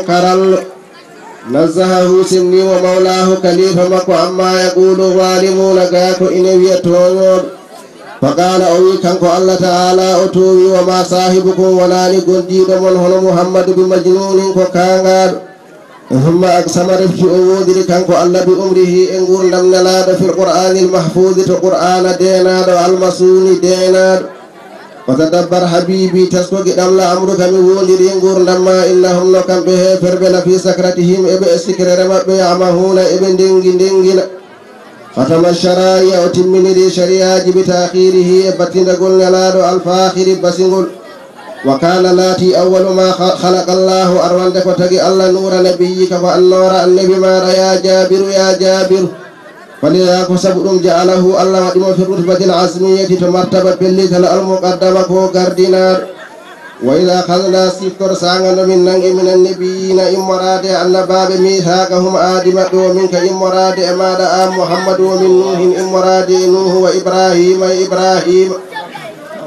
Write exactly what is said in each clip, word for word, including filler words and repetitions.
Karallo. Nazzahahu, senni mo, mawlaahu, kalifa makko, amma yaqulu zalimuna, gaa ko ina wiya tooñooɓe. Fa qaala, o wi kanko Allah Ta'ala, o toowi, wa ma saahibukum, wonaani gondiiɗo mon hono Muhammadu bi majnuunin, ko kaangaaɗo. Summa aqsama, refti o woondiri kanko Allah bi umrihi, e nguurndam Nelaaɗo, fil Qur'aanil mahfuuzi, to Qur'aana deenaaɗo, almasuuni deenaaɗo. Wa tadabbar habiibi, tesko giɗam, la amruka, mi woondiri nguurndam ma, innahum, no kamɓe heeferɓe, la fii sakratihim, eɓe e sikkere maɓɓe, ya'mahuuna, eɓe ndenngi ndenngina. Fatama shara'i'a, o timminiri shari'aaji, bi ta'khiirihi, e battindagol Nelaaɗo, al-faakhiri, basingol. Wa kaana, laatii, awwalu ma kha-, khalaqa Allaahu, arwande ko tagi Allah, nuura nabiyyika, ko annoora annabi maaɗa, yaa Jaabiru, yaa Jaabiru. Falidaa, ko sabu ɗum, ja'alahu, Allah waɗi mo, fi rutbatil azmiyyati, to martaba pellital, al-muqaddama, ko gardinaaɗo. Wa idh akhadhnaa, siftor saanga no min nangi, mina nabiyyiina, immoraade e annabaaɓe, miithaaqahum, aadi maɓɓe, wa minka, immoraade e maaɗa, aan Muhammadu, wa min Nuuhin, immoraade e Nuuhu, wa Ibraahiima, e Ibraahiima,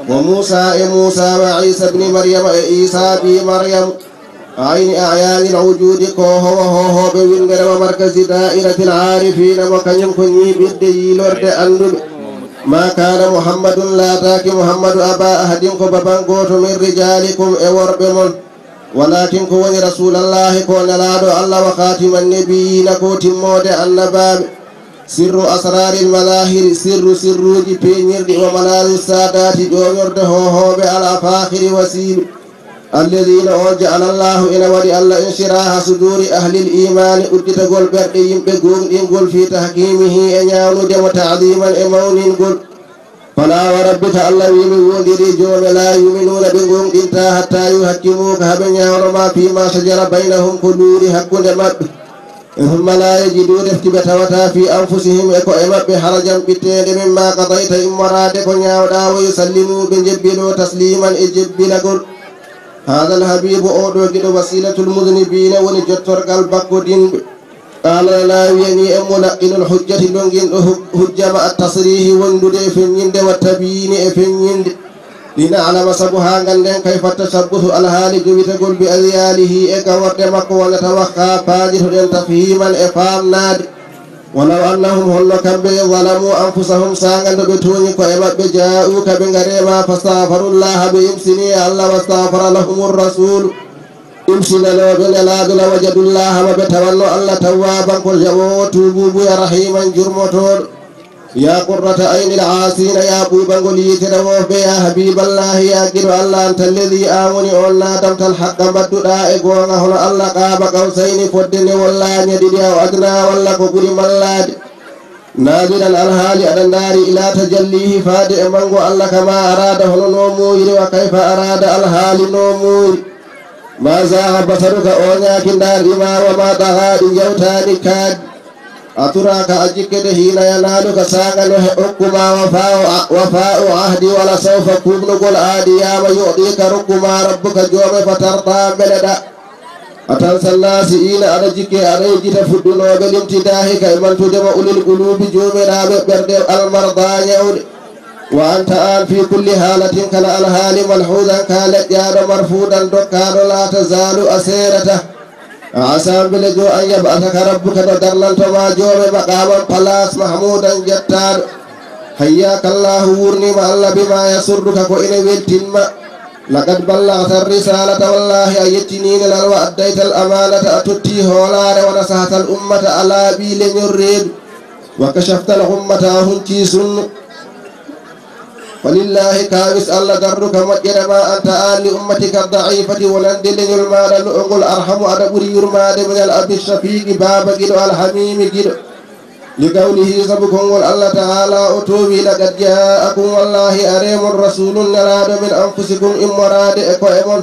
wa Muusaa, e Muusaa, wa Iisa bni Maryama, e Iisaa ɓii Maryam, ayni a'yaanil wujuudi, ko howo hohooɓe winndere, wa markazi daa'iratil aarifiina, mo kañum ko ñiiɓirde yiilorde annduɓe. Maa kaana Muhammadun, laataaki Muhammadu, abaa ahadin, ko baban gooto, min rijaalikum, e worɓe mon, walaakin, ko woni, rasuulallaahi, ko nelaaɗo Allah, wa khaatima nabiyyiina, ko timmoode annabaaɓe, sirru asraaril mazaahiri, sirru sirruuji peeñirɗi, wa malaazu saadaati, ƴooñorde hohooɓe, al afaakhiri, wasiiɓe. Alladhiina, on, ja'ala Allaahu, ina waɗi Allah, inshiraaha suduuri ahlil iimaani, udditagol ɓerɗe yimɓe goongɗingol, fii tahkiimihi, e ñaawnude mo, ta'ziiman, e mawningol. Falaa wa rabbika, Allah wi, mi woondiri joome, laa yu'minuuna, ɓe goongɗintaa, hattaa yuhakkimuuka, haa ɓe ñaawno ma, fii maa shajara baynahum, ko luuri hakkunde maɓɓe. Summa laa yajiduu, refti ɓe tawataa, fii anfusihim, e ko'e maɓɓe, harajan, ɓitteende, mimmaa qadayta, immoraade ko ñaawɗaa, wa yusallimuu, ɓe njebbiloo, tasliiman, e jebbilagol. Haadal habiibu, oo ɗoo giɗo, wasiilatul mudnibiina, woni jottorgal bakkodinɓe. Qaala, Nelaaɗo wi'anii en, mulaqqinul hujjati, lonnginɗo hu-, hujja, ma'a tasriihi, wondude e feññinde, wa tabyiini, e feññinde. Lina'lama, sabu haa ngannden, kayfa tashabbusu, alhaali jowitagol, bi adyaalihi, e gaworɗe makko, wa natawakkaa, paajitoɗen, tafhiiman, e faamnaade. Walaw annahum, holno kamɓe, zalamuu anfusahum, saanga nde ɓe tooñi ko'e maɓɓe, jaa'uuka, ɓe ngare ma, fastaghfarullaaha, ɓe imsini e Allah, wastaghfara lahumur rasuulu, imsinanooɓe Nelaaɗo, lawajadullaaha, ma ɓe tawanno Allah, tawwaaban, ko jaɓoowo tuubuubu, ya rahiiman, jurmotooɗo. Yaa qurrata aynil aasiina, yaa ɓuuɓangol yitere wooɓe, yaa habiiballaahi, yaa giɗo Allah, anta alladhii, aan woni oon, naadamtal haqqa, mbadduɗaa e goonga, hono Allah, qaaba qawsayni, fodde newol laañe ɗiɗi, aw adnaa, walla ko ɓuri mallaade. Naadiran, alhaali aɗa ndaari, ilaa tajalliihi, faade e manngu Allah, kamaa araada, hono no muuyri, wa kayfa araada, alhaali no muuyri. Maa zaagha basaruka, ooñaaki ndaarɗi maa, wa maa taghaa, ɗi njawtaani kaaɗi. A turaaka, a jikke de, hiina yanaaluka, saanga no he okku maa, wafaa'u a-, wafaa'u ahdi, wala sawfa, kuuɓnugol aadi, yaama, yu'tiika, rokku maa, rabbuka, joome, fa tardaa, mbeleɗaa. A tansa naasi'iina, aɗa jikke, aɗa yejjita fuɗɗunooɓe, limtidaahika, e mantude ma, ulil quluubi, joomiraaɓe ɓerɗe, almardaa, ñawɗe. Wa anta, aan, fii kulli haalatin, kala alhaali, malhuudan, ka leƴƴaaɗo, marfuudan, dokkaaɗo, laa tazaalu, a seerataa. A asaa, mbele joo, an yab'asaka rabbuka, no darnanto ma joome, maqaaman, palaas, mahmuudan, jettaaɗo. Hayyaaka Allaahu, wuurniima Allah, bimaa yasurruka, ko ina weltin ma. Laqad ballaghta risaalata, wallaahi a yettinii nelal, wa addaytal amaanata, a tottii hoolaare, wa nasahtal ummata, a laaɓii leñol reedu, wa kashaftal ghummata, a huncii sunnu. Falillaahi, kaawis Allah, darruka, moƴƴere ma, anta aan, li ummatika da'iifati, wonande leñol maaɗa lo'ongol, arhamu, aɗa ɓuri yurmaade, minal abi shafiiqi, baaba giɗo, alhamiimi giɗo. Li qawlihi, sabu konngol Allah Ta'aalaa, o toowi, laqad jaa'akum, wallaahi, aree mon, rasuulun, nelaaɗo, min anfusikum, immoraade e ko'e mon.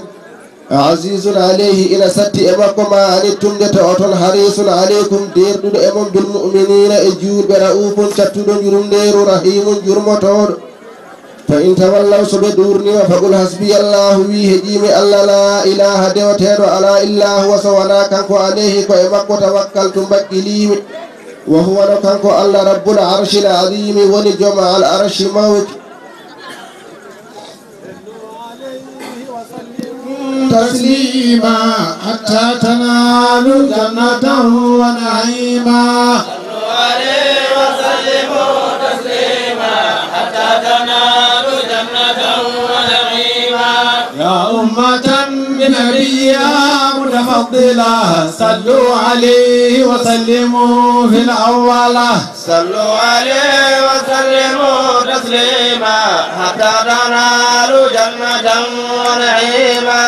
Aziizun alayhi, ina satti e makko, maa anittum, nde to'oton, hariisun alaykum, deerɗuɗo e mon, bil mu'miniina, e juulɓe, ra'uufun, cattuɗo njurumndeeru, rahiimun, jurmotooɗo. Fa in tawallaw, so ɓe ɗuurniima, faqul hasbiyallaahu, wii heƴiimi Allah, laa ilaaha, deweteeɗo alaa illaa huwa, so wonaa kanko, alayhi, ko e makko, tawakkaltu, mbakkiliimi. Wa huwa, no kanko Allah, rabbul arshil aziimi, woni joom al arshi mawki. تسليما حتى تنام جنة ونعيما. صلوا عليه وسلموا تسليما حتى تنالوا جنة ونعيما. يا أمة بنبيها متفضلة، صلوا عليه وسلموا في الأولى. صلوا عليه وسلموا تسليما حتى تنالوا جنة ونعيما.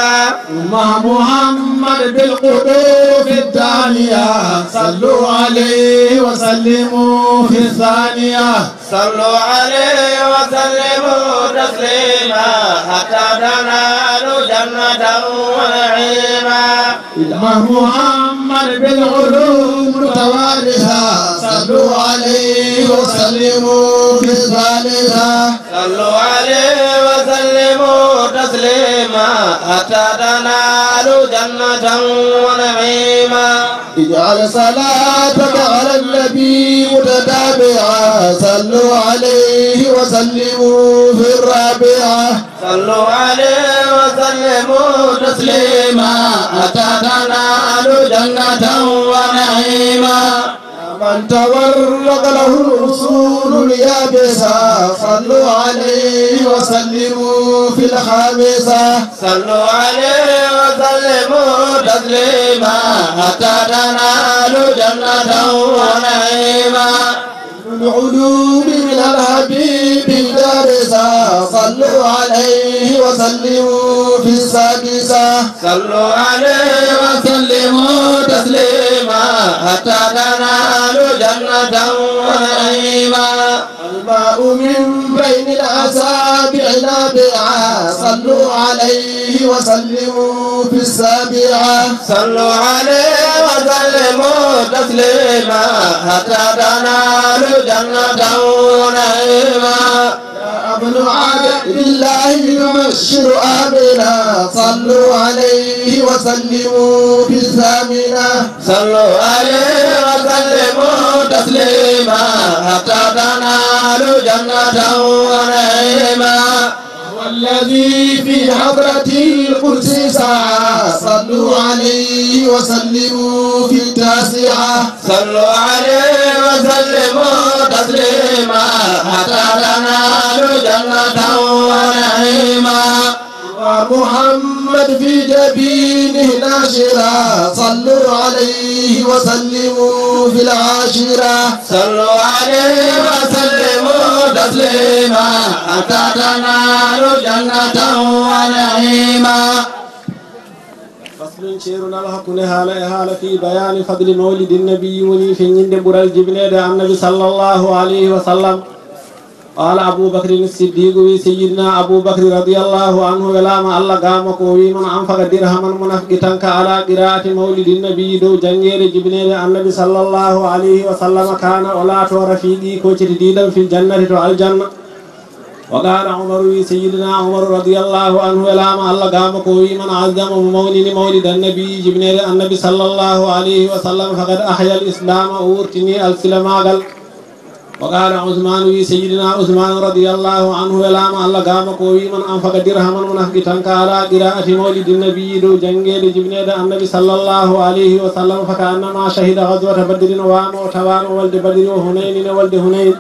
مع محمد بالقلوب الدانية، صلوا عليه وسلموا في الثانية. صلوا عليه وسلموا تسليما حتى تنالوا جنة ونعيما. مع محمد بالعلوم متوارثة، صلوا عليه وسلموا في الثالثة. صلوا عليه وسلموا تسليما حتى تنالوا جنة ونعيما. اجعل صلاتك على النبي متتابعة، صلوا عليه وسلموا في الرابعة. صلوا عليه وسلموا تسليما حتى تنالوا جنة ونعيما. من تورق له الأصول اليابسة، صلوا عليه وسلموا في الخامسة. صلوا عليه وسلموا تسليما حتى تنالوا جنة ونعيما. العلوم من الحبيب الدارسة، صلوا عليه وسلموا في السادسة. صلوا عليه وسلموا تسليما حتى تنالوا جنة ونعيما. الماء من بين الأصابع نابعة، صلوا عليه وسلموا في السابعة. صلوا عليه وسلموا تسليما حتى تنالوا جنة ونعيما. يا ابن عبد الله يبشر آمنا، صلوا عليه وسلموا في الثامنة. صلوا عليه وسلموا تسليما حتى تنالوا جنة ونعيما. هو الذي في حضرة القدس سعى، صلوا عليه وسلموا في التاسعة. صلوا عليه وسلموا تسليما حتى تنالوا جنة ونعيما. ومحمد في جبينه ناشرا، صلوا عليه وسلموا في العاشرة. صلوا عليه وسلموا تسليما حتى تنالوا جنة ونعيما. Faslun, ceeru nalo hakkunde haala e haala fii bayaani fadli mawlidin nabi, woni feññinde ɓural jibineede annabi sallallahu alayhi wa sallam. Qaala Abu Bakrin Siddiqu, wi Sayyidina Abu Bakri radiyallahu anhu, welaama Allah gaamo ko, o wi: "Man anfaqa dirhaman, mo nafqitanka, ala qiraati mawlidin nabi, dow janngeede jibineede annabi sallallahu alayhi wa sallam, kaana, o laato, rafiqi, ko cetidiiɗam, fil jannati, to aljanna." Wa qaala Umaru, wi Sayyidina Umaru radiyallahu anhu, welaama Allah gaamo ko, o wi: "Man azzama, mo mawnini, mawlidan nabi, jibineede annabi sallallahu alayhi wa sallam, faqad ahya al islaama, o wurtini alsilamaagal." Wa qaala Usmaanu, wi Sayyidina Usmaanu radiyallahu anhu, welaama Allah gaamo ko, o wi: "Man anfaqa dirhaman, mo nafqitanka, ala qiraati mawlidin nabi, dow janngeede jibineede annabi sallallahu alayhi wa sallam, faka annama shahida ghazwata badrin, o waama, o tawaama wolde Badri, wa Hunaynin, e wolde Hunayn."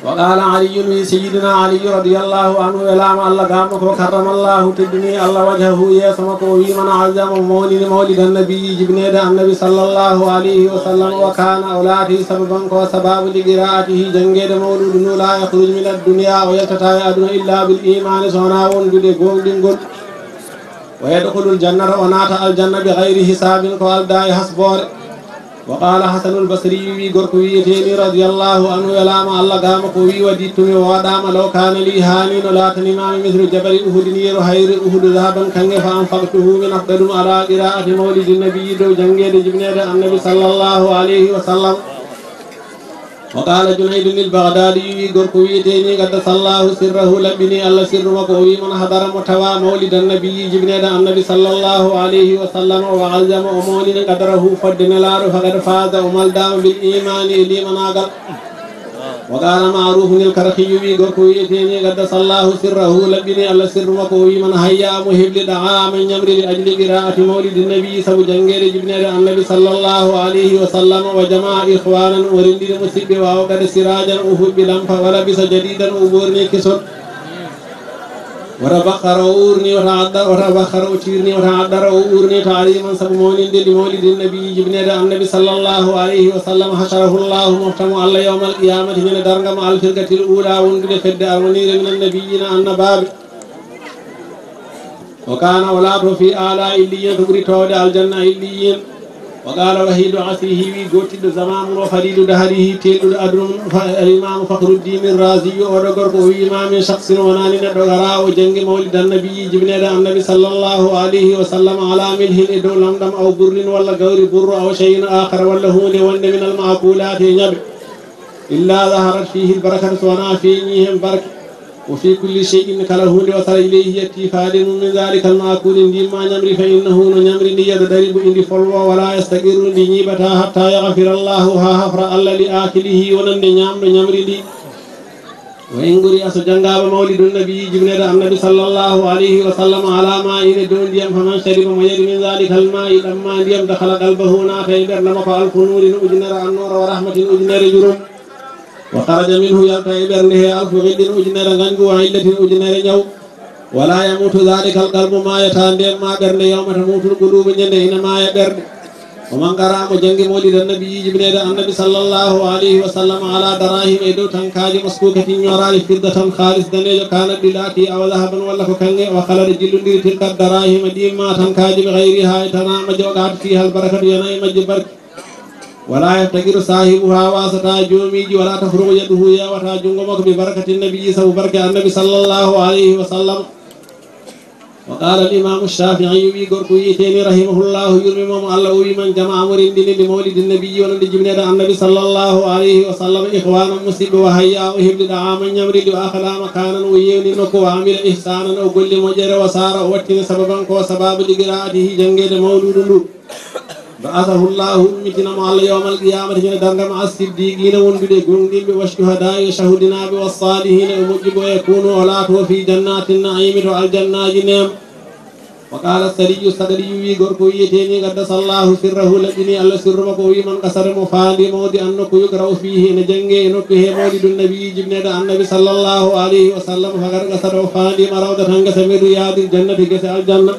Wa qaala Aliyun, wi Sayyidina Aliyu radiyallahu anhu, welaama Allah gaamo ko, karramallahu, teddini Allah wajhahu, yeeso makko, o wi: "Man azzama, mo mawnini, mawlidan nabi, jibineede annabi sallallahu alayhi wa sallam, wa kaana, o laati, sababan, ko sabaabu, li qiraatihi, janngeede mawluudu ndu, la yakhruju min ad-dunya, o yaltataa e aduna, illa bil imaani, so wonaa wondude e gooŋɗingol. Wa yadkhulul jannata, o naata aljanna, bi ghayri hisaabin, ko aldaa e hasboore." Wa qaala Hasanul Basriyu, wi gorko wiyeteeni radiyallahu anhu, welaama Allah gaamo ko, wi: "Wadittumi, o waɗaama, law kaana li, haani no laatanimaami, mislu jabali Uhudin, yeru hayre Uhudu, zahaban, kaŋŋe, fa anfaqtuhu, mi nafqa ɗum, ala qiraati mawlidin nabi, dow janngeede jibineede annabi sallallahu alayhi wa sallam." Wa qaala Junaydun il-Baghdaadiyu, wi gorko wiyeteeni qaddasallahu sirrahu, laɓɓini Allah sirru makko, o wi: "Man hadara, mo tawa, mawlidan nabi, jibineede annabi sallallahu alayhi wa sallam, wa azzama, o mawnini, qadrahu, fodde nelaaɗo, faqad faaza, o maldaama, bil imaani, e liimanaagal." وقال معروف الكرخي, wi gorko wiyeteeni قدس الله سره, laɓɓini Allah sirru makko, o wi: من هيأ, mo hebli, طعاما, ñamri, لأجل قراءة مولد النبي, sabu janngeede jibneede Annabi صلى الله عليه وسلم, وجمع إخوانا, o renndini musiɓɓe, وأوقد سراجا, o huɓɓi lampa, ولبس جديدا, o ɓoorni kesol. وتبخر, o uurni, وتعطر, وتبخر, o ciirni, وتعطر, o uurni, تعظيما, sabu mawninde, لمولد النبي, jibneede Annabi صلى الله عليه وسلم. حشره الله, mofta mo Allah, يوم القيامة, ñande darnga, مع الفرقة الأولى, wondude fedde arwaniire, من النبيين, annabaaɓe. وكان, o laato, في أعلى عليين, to ɓuri toowde aljanna Illiyin. وقال وحيد عصره, wi gootiɗɗo zamanu o, فريد دهره, teelɗuɗo aduna mum, fa-, الإمام فخر الدين الرازي, oɗo gorko, o wi: ما من شخص, wonaani neɗɗo, قرأ, o janngi, مولد النبي, jibneede Annabi صلى الله عليه وسلم, على ملح, e dow lamɗam, أو بر, walla gawri burro, أو شيء آخر, walla huunde wonde, من المأكولات, e ñaɓe, إلا ظهرت فيه البركة, so wonaa feeñii heen barke. وفي كل شيء, kala huunde, وصل إليه, yettii faade mum, من ذلك المأكول, ndiin maa ñamri, فإنه, no ñamri ndi, يضطرب, indi folwoo, ولا يستقر, ndi ñiiɓataa, حتى يغفر الله, haa hafra Allah, لآكله, wonande ñaamɗo ñamri ndi. وإن قرئ, so janngaama مولد النبي, jibneede Annabi صلى الله عليه وسلم, على ماء, e dow ndiyam, فمن شرب, mo yari, من ذلك الماء, ɗam maa ndiyam, دخل قلبه, naata e ɓernde makko, ألف نور, ujunere annoora, ورحمة, ujunere yurmeende. وخرج منه, yalta e ɓernde he, ألف غل, ujunere ngañgu, وعلة, ujunere ñaw. ولا يموت ذلك القلب, maayataa ndeen maa ɓernde, يوم تموت القلوب, ñande ina maaya ɓerɗe. ومن قرأ, mo janngi, مولد النبي, jibneede Annabi صلى الله عليه وسلم, على دراهم, e dow tankaaji, مسكوكة, ñooraali, فضة, kaalis daneejo, كانت, ɗi laatii, أو ذهبا, walla ko kaŋŋe, وخلط, jillondiri, تلك الدراهم, ɗiin maa tankaaji, بغيرها, e tanaa majje, وقعت فيها البركة, yana e majje barke. ولا يفتقر صاحبها, waasataa joomiiji, ولا تفرغ يده, yeewataa junngo makko, ببركة النبي, sabu barke Annabi صلى الله عليه وسلم. وقال الإمام الشافعي, wi gorko wiyeteeni, رحمه الله, yurmeemo mo Allah, o wi: من جمع, mo renndini, لمولد النبي, wonande jibneede Annabi صلى الله عليه وسلم, إخوانا, musiɓɓe, وهيأ, o hebli, طعاما, ñamri, وأخلى مكانا, o yeewni nokku, وعمل إحسانا, o golli moƴƴere, وصار, o wattini, سببا, ko sabaabu, لقراءته, janngeede mawluudu ndu. بعثه الله, ummitina mo Allah, يوم القيامة, ñande darnga, مع الصديقين, wondude e goonɗinɓe, والشهداء, e cahudinaaɓe, والصالحين, e moƴƴuɓe, ويكون, o laato, في جنات النعيم, to aljannaaji neema. وقال السري, Saqali wi gorko wiyeteeni, قدس الله سره, laɓɓini Allah sirru makko, o wi: من قصد, mo faandii, موضعا, nokku, يقرأ فيه, ene janngee e nokku he, مولد النبي, jibneede Annabi صلى الله عليه وسلم, فقد قصد, o faandiima, روضة, ngesa, من رياض الجنة, gese aljanna.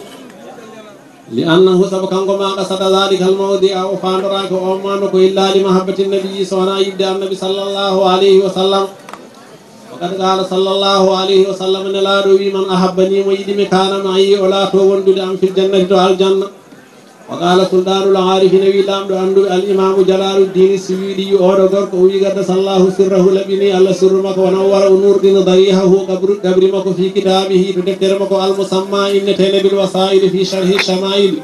لأنه, sabu kanko, ما قصد ذلك الموضع, o faandoraaki oon maa nokku, إلا لمحبة النبي, so wonaa yiɗde Annabi صلى الله عليه وسلم. وقد قال صلى الله عليه وسلم, Nelaaɗo wi: من أحبني, mo yiɗi mi, كان معي, o laato wondude am, في الجنة, to aljanna. وقال سلطان العارفين, wi laamɗo annduɓe, الإمام جلال الدين السيوطي, oɗo gorko, o wi: قدس الله سره, laɓɓini Allah sirru makko, ونور, o nuurɗini, ضريحه, qabru, qabri makko, في كتابه, to deftere makko, المسمى, inneteende, بالوسائل, في شرح الشمائل.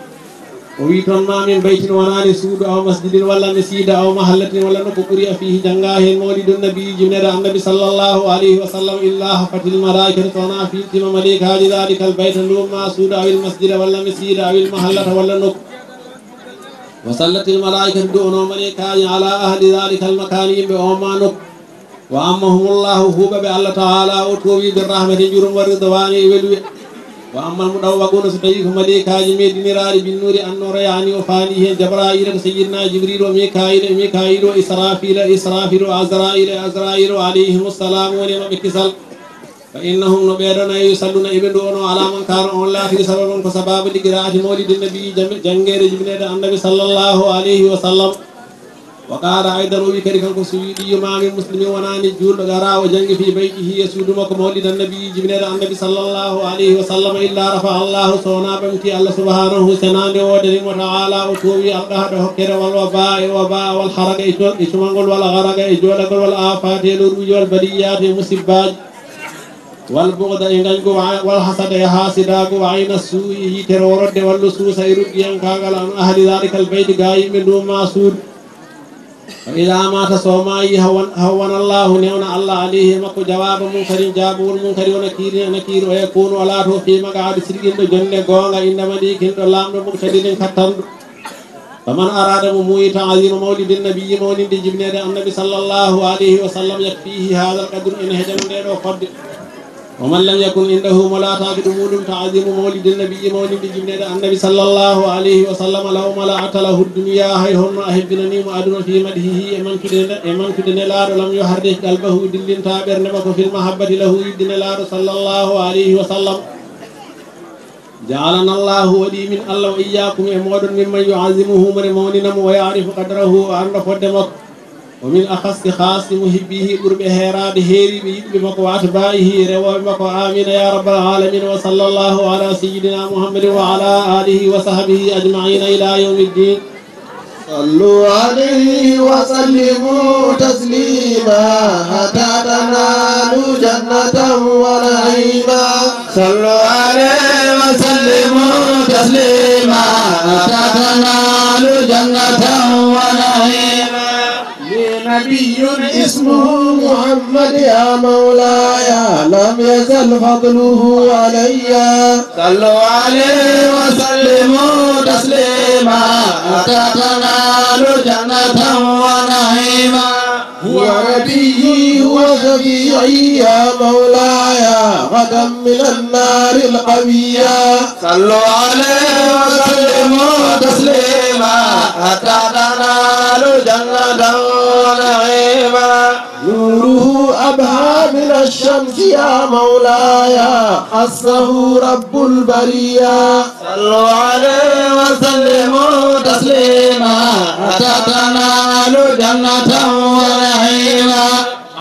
O wi toon, ما من بيت, wonaani suudu, أو مسجد, walla misiida, أو محلة, walla nokku, قرئ فيه, janngaa heen, مولد النبي, jibneede Annabi صلى الله عليه وسلم, إلا هفت الملائكة, so wonaa fiiltiima maleykaaji, ذلك البيت, nduun maa suudu, أو المسجد, walla misiida, أو المحلة, walla nokku. وصلت الملائكة, du'unoo maleykaaji, على أهل ذلك المكان, yimɓe oon maa nokku. وعمهم الله, huuɓa ɓe Allah Ta'aalaa o toowi, بالرحمة, njurum, والرضوان, e weluye. وأما المطوقون, so tawii ko maleykaaji meeɗiniraaɗi بالنور, annoora, يعني, o faandii heen Jabraa'iila, ko Sayyidinaa Jibriilu, وميكائيل, e Miikaa'iilu, وإسرافيل, e Israafiilu, وعزرائيل, e Azraa'iilu, عليهم السلام, woni e maɓɓe kisal. فإنهم, no ɓee ɗoo nayo, يصلون, eɓe ndu'onoo, على من كان, on laatiri, سببا, ko sabaabu, لقراءة مولد النبي, jam-, janngeede jibneede Annabi صلى الله عليه وسلم. وقال أيضا, o wi kadi kanko Suyuuɗiyu, ما من مسلم, wonaani juulɗo, قرأ, o janngi, في بيته, e suudu makko, مولد النبي, jibneede Annabi صلى الله عليه وسلم, إلا رفع الله, so wonaa ɓamtii Allah سبحانه, senaande woodani mo, تعالى, o toowi, القحط, hokkere, والوباء, e wabaa, والحرق, e co-, e cumangol, والغرق, e jooɗagol, والآفات, e loruuji, والبليات, e musibbaaji. والبغض, e ngañgu, wa-, والحسد, e haasidaagu, وعين السوء, e yitere worodde, واللصوص, e ruggiyankaagal, عن أهل ذلك البيت, gaa yimɓe nduun maa suudu. فإذا مات, so o maayii, هون-, هون الله, newna Allah, عليه, e makko, جواب منكر, jaabawol Munkari, ونكير, Nakiir, ويكون, o laato, في مقعد صدق, ɗo jonnde goonga, عند مليك, ɗo laamɗo, مقتدر, kattanɗo. فمن أراد mo muuyi تعظيم مولد النبي mawninde jibneede Annabi صلى الله عليه وسلم يكفيه هذا القدر ene heƴana ndee ɗoo fodde. ومن لم يكن عنده mo laataaki ɗum muɗum تعظيم مولد النبي mawninde jibneede Annabi صلى الله عليه وسلم لو ملأت له الدنيا hay honno a hebbinanii mo aduna في مدحه e mantude e mantude Nelaaɗo لم يحرك قلبه dillintaa ɓernde makko في المحبة له yiɗde Nelaaɗo صلى الله عليه وسلم. جعلنا الله waɗi min Allah وإياكم e mooɗon ممن يعظمه mo ne mawnina mo ويعرف قدره o annda fodde makko. ومن أخص خاص محبيه ɓurɓe heeraade heeriiɓe yiɗɓe makko وأتباعه e rewooɓe makko. آمين يا رب العالمين. وصلى الله على سيدنا محمد وعلى آله وصحبه أجمعين إلى يوم الدين. صلوا عليه وسلموا تسليما حتى تنالوا جنة ونعيما. صلوا عليه وسلموا تسليما حتى تنالوا جنة ونعيما. لي نبي اسمه محمد يا مولاي لم يزل فضله علي. صلوا عليه وسلموا تسليما حتى تنالوا جنة ونعيما. هو ربيعي هو شفيعي يا مولاي غدا من النار القوية. صلوا عليه وسلموا تسليما حتى تنالوا جنة ونعيما. نوره أبهى من الشمس يا مولاي خصه رب البرية. صلوا عليه وسلموا تسليما حتى تنالوا جنة ونعيما.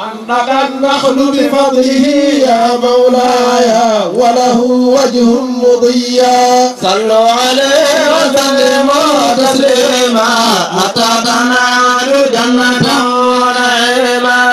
أنبت النخل بفضله يا مولاي وله وجه مضيا. صلوا عليه وسلموا تسليما حتى تنالوا جنة ونعيما.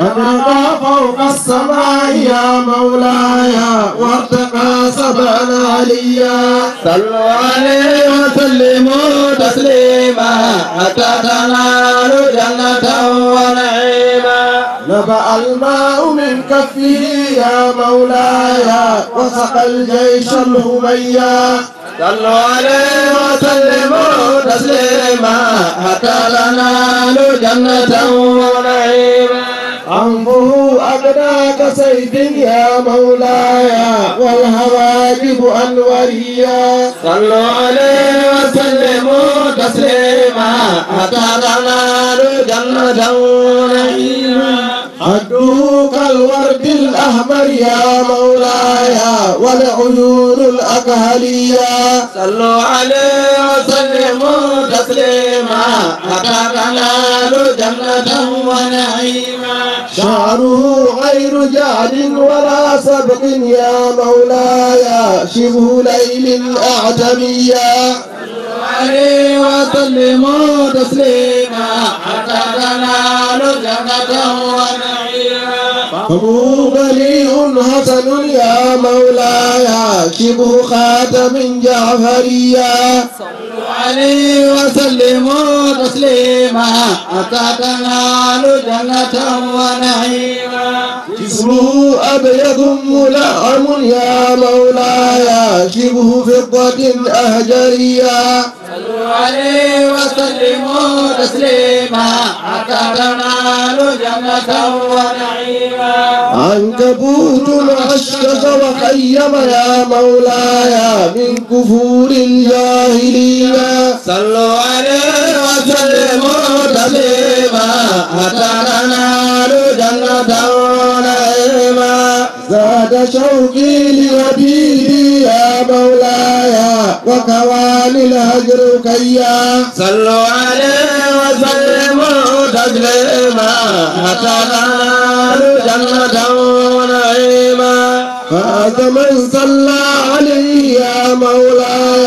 قد رقى فوق السماء يا مولاي وارتقى سبعا عليا. صلوا عليه وسلموا تسليما حتى تنالوا جنة ونعيما. نبع الماء من كفه يا مولاي وسقى الجيش الهميا. صلوا عليه وسلموا تسليما حتى تنالوا جنة ونعيما. أنفه أقنى كسيف يا مولاي والحواجب أنوريا. صلوا عليه وسلموا تسليما حتى تنالوا جنة ونعيما. خده كالورد الأحمر يا مولاي والعيون الأكحلية. صلوا عليه وسلموا تسليما حتى تنالوا جنة ونعيما. شعره غير جعد ولا سبق يا مولاي شبه ليل أعتميا. عليه وسلموا تسليما حتى تنالوا جنة ونعيما. فمه ضليع حسن يا مولاي شبه خاتم جعفريا. صلوا عليه وسلموا تسليما حتى تنالوا جنة ونعيما. جسمه أبيض ملعم يا مولاي شبه فضة أهجريا. صلوا عليه وسلموا تسليما حتى تنالوا جنة ونعيما. عنكبوت عشش وخيم يا مولاي من كفور الجاهلية. صلوا عليه وسلموا تسليما حتى تنالوا جنة ونعيما. زاد شوقي لحبيبي يا مولاي وكواني الهجر كيا. صلوا عليه وسلموا تسليما حتى تنالوا جنة ونعيما. فاز من صلى عليه يا مولاي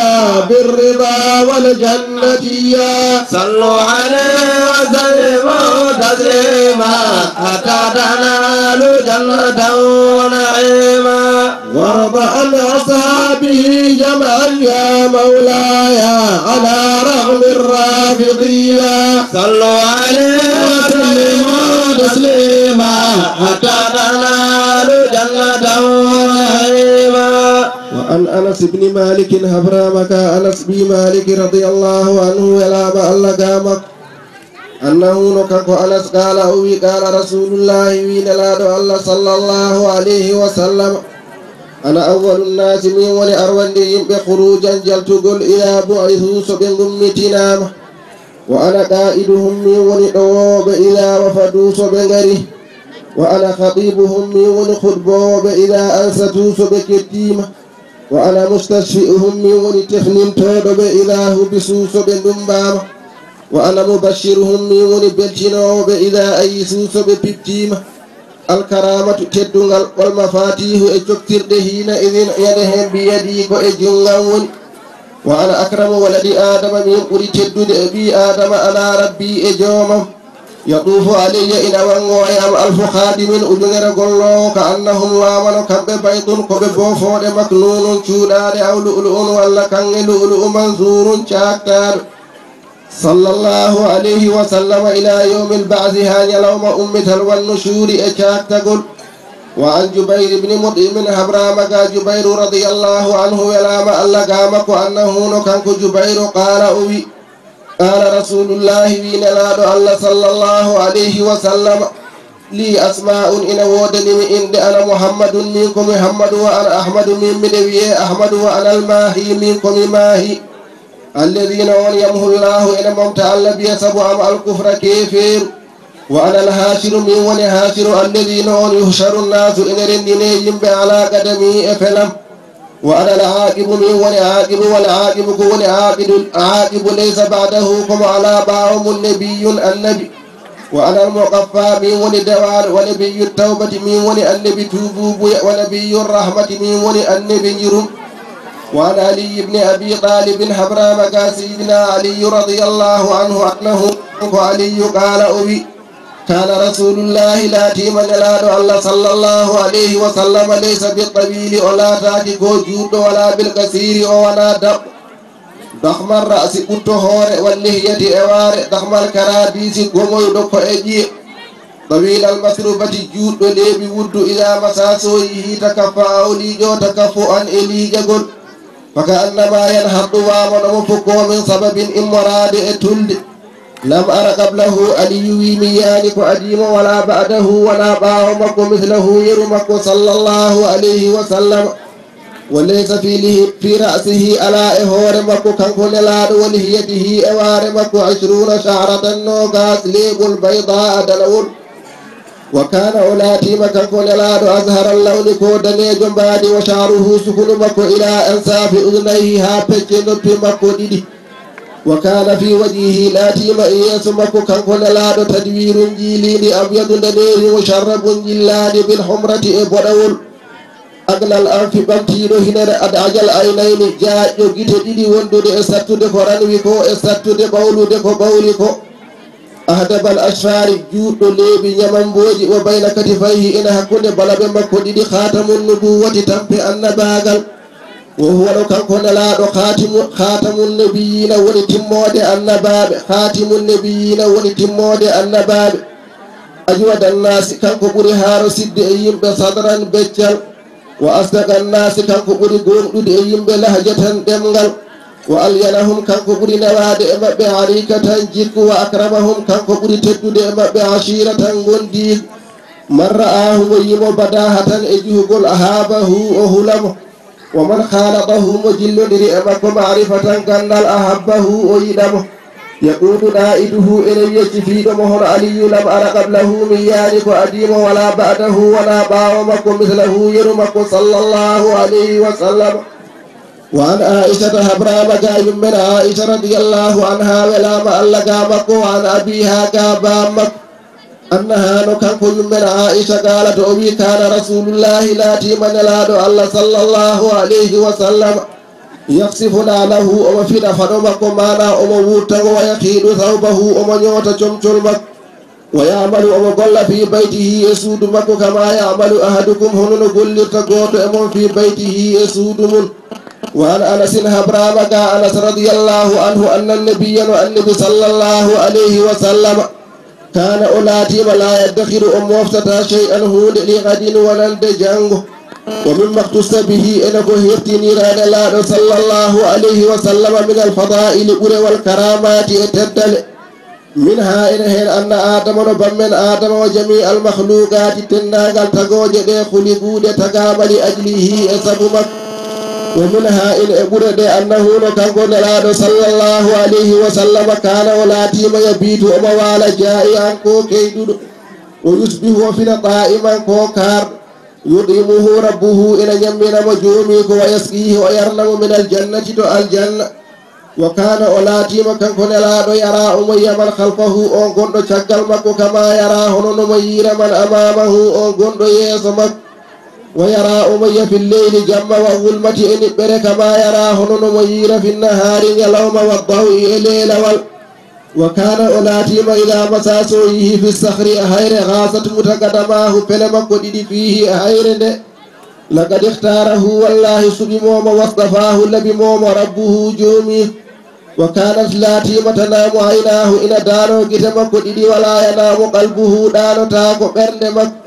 بالرضا والجنة يا. صلوا عليه وسلموا تسليما حتى تنالوا جنة ونعيما. وارض عن أصحابه جمعا يا مولاي على رغم الرافضية. صلوا عليه وسلموا تسليما حتى تنالوا جنة ونعيما. وعن Anas ibni Malikin, habraama ka Anas ɓii Malik radiyallahu anhu, welaama Allah ga makko. Annahu, no kanko Anas, qaala, o wi, qaala Rasulullahi, wi Nelaaɗo Allah sallallahu alayhi wa sallam, ana awwalu nnaasi, min woni arwande yimɓe, khurujan, jaltugol, ila bu'isu, so ɓe ngummitinaama. Wa ana qaa'iduhum, min woni ɗowooɓe, ila wafadu, so ɓe ngari. Wa ana khatibuhum, min woni khutbooɓe, ila ansatu, so ɓe kettiima. Wa ana mustashfi'uhum, min woni tefnintooɗo ɓe, ila hubisu, so ɓe ndummbaama. Wa ana mubashiruhum, min woni beltinoowo ɓe, ila ayisu, so ɓe piɓtiima. Alkaramatu, teddungal, wal mafatihu, e coktirɗe, hiina idin, ñande heen, biyadi, ko e junngo am woni. Wa ana akramu waladi Adama, min ɓuri teddude e ɓii Adama, ala rabbi, e joomam. Yatuufu alayya, ina wanngo e am, alfu khadimin, ujunere golloowo, ka annahum, wamano kamɓe, baydun, ko ɓe boofooɗe, maknunun, cuuɗaaɗe, aw lu'lu'un, walla kaŋŋe lu'lu'u, mansurun, caaktaaɗo. Sallallahu alayhi wa sallam, ila yawmil ba'si, haa ñalawma ummital, wan nushuri, e caaktagol. Wa an Jubayr ibn Mut'imin, habraama ga Jubayru radiyallahu anhu, welaama Allah ga makko, annahu, no kanko Jubayru, qaala, o wi, qaala Rasulullahi, wi Nelaaɗo Allah sallallahu alayhi wa sallam, li asma'un, ina woodani mi inɗe, ana Muhammadun, min ko Muhammadu, wa ana Ahmadu, min miɗa wiyee Ahmadu, wa ana al-Mahi, min ko mi Mahi. Alladina on yamhu Llahu, ene momta Allah biya sabu am alkufra keefeeru. Wa ana alhaashiru, min woni haashiru, alladina on yuhsharu nnaasu, ene renndinee yimɓe ala qadami e pelam. Wa ana alaaqibu, min woni aaqibu, wal aaqibu ko woni aaqidu, aaqibu laysa ba'dahu, ko mo alaa ɓaawo mum, nabiyyun, annabi. Wa ana almuqaffa, min woni dewaaɗo, wa nabiyyu tawbati, min woni annabi tuubuubuya, wa nabiyyu rahmati, min woni annabi njurum. Wa an Ali ibn Abi Talib, habraama ga Sayyidina Ali radiyallahu anhu, annahu, ko Aliyu qaala o wi, kaana Rasulullahi, laatiima Nelaaɗo Allah sallallahu alayhi wa sallam, laysa bi tawili, o laataaki ko juutɗo, wala bil qasiri, o wonaa daɓɓo. Dakhmar ra'si, ɓutto hoore, wal lihyati, e waare, dakhmal karadisi, gomoyɗo ko e ƴiye, tawilal masrubati, juutɗo leeɓi wuddu, ida masa, so yihi, takaffa, o liiƴo, takaffu an, e liiƴagol. Faka annama yanhaddu, wamano mo fukko, min sababin, immoraade e tulde. Lam ara qablahu, Aliyu wi mi yiyaani ko adii mo, wala ba'dahu, wala ɓaawo makko, mislahu, yeru makko, sallallahu alayhi wa sallam. Wa laysa fi lihi-, fi ra'sihi, alaa e hoore makko kanko Nelaaɗo, wa lihyatihi, e waare makko, ishruna sha'ratan, noogaas leeɓol, baydaa, danawol. Wa kaana, o laatiima kanko Nelaaɗo, azharal lawni, ko daneejo mbaadi, wa sha'ruhu, sukunu makko, ila ansaafi udunayhi, haa pecce noppi makko ɗiɗi. Wa kaana fi wajhihi, laatiima e yeeso makko kanko Nelaaɗo, tadwiirun, njiiliindi, abyadu, ndaneeri, musharrabun, njillaandi, bil humrati, e boɗawol. Agnal anfi, ɓamtiiɗo hinere, ad'ajal aynayni, jaaƴɗo gite ɗiɗi, wondude e sattude ko ranwi ko, e sattude ɓawlude ko ɓawli ko. Ahdabal ashfaari, juutɗo leeɓi ñamambooji, wa bayna katifayhi, ina hakkunde balaɓe makko ɗiɗi, khaatamun nubuwwati, tampe annabaagal. Wa huwa, no kanko Nelaaɗo, khaatimu, khaatamun nabiyyiina, woni timmoode annabaaɓe, khaatimun nabiyyiina, woni timmoode annabaaɓe. Ajwadan naasi, kanko ɓuri haaro sidde e yimɓe, sadran, beccal. Wa asdaqan naasi, kanko ɓuri gooŋɗude e yimɓe, lahjatan, ɗemngal. Wa alyanahum, kanko ɓuri newaade e maɓɓe, arikatan, jikku, wa akramahum, kanko ɓuri teddude e maɓɓe, ashiratan, ngondiigu. Man ra'aahu, mo yii mo, badahatan, e juhugol, ahaabahu, o hula mo. Wa man khalatahu, mo jillondiri e makko, ma'rifatan, ganndal, ahabbahu, o yiɗa mo. Yaquulu qaa'iluhu, ene wiya cifiiɗo mo hono Aliyu, lam ara qablahu, mi yiyaani ko adii mo, wala ba'dahu, wonaa ɓaawo makko, mislahu, yeru makko, sallallahu alayhi wa sallam. Wa an Aishata, habraama ga yummen Aisha radiyallahu anha, welaama Allah ga makko, wa an abiha, ga baam makko. Annaha, no kanko yummen Aisha, qaalat, o wi, kaana Rasulullahi, laatiima Nelaaɗo Allah sallallahu alayhi wa sallam, yakhsifu na'lahu, omo fiɗa faɗo makko, maana omo wuurta ngo, wa yakhiidu thawbahu, omo ñoota comcol makko, wa ya'malu, omo golla, fi baytihi, e suudu makko, kama ya'malu ahadukum, hono no gollirta gooto e mon, fi baytihi, e suudu mum. Wa an Anasin, habraama ga Anas radiyallahu anhu, anna nabiyya, no Annabi sallallahu alayhi wa sallam, kaana, o laatiima, laa yaddakhiru, o mooftataa, shay'an, huunde, li ghadin, wonande janngo. ومما اختص به, ene ko hertinira Nelaaɗo sallallahu alayhi wa sallam, من الفضائل, ɓurewal, والكرامات, e teddale. منها, ene heen, أن آدم, no bammen Aadama, وجميع المخلوقات, denndaangal tagooje ɗe, خلقوا, ɗe tagaama, لأجله, e sabu makko. ومنها, ene e ɓure ɗe, أنه, no kanko Nelaaɗo sallallahu alayhi wa sallam, كان, o laatiima, يبيت, omo waala, جائعا, ko keyɗuɗo, ويصبح, o fina, صائما, ko kaarɗo. يطعمه ربه, ina ñammina mo Joomi ko, ويسقيه, o yarna mo, من الجنة, to aljanna. وكان, o laatiima kanko Nelaaɗo, يرى, omo yiya, من خلفه, on gonɗo caggal makko, كما يرى, hono no mo yiira, من أمامه, on gonɗo yeeso makko. ويرى, omo yiya, في الليل, jamma, والظلمة, e niɓɓere, كما يرى, hono no mo yiira, في النهار, ñalawma, والضوء, e leelawal. وكان, o laatiima, إذا مشى, so yehii, في الصخر, e hayre, غاصت mo, قدماه, pele makko ɗiɗi, فيه, e hayre nde. لقد اختاره, wallaahi suɓii mo, واصطفاه, laɓi mo, ربه, Joomi. وكانت, laatiima, تنام عيناه, ina daanoo gite makko ɗiɗi, ولا ينام قلبه, ɗaanotaako ɓernde makko.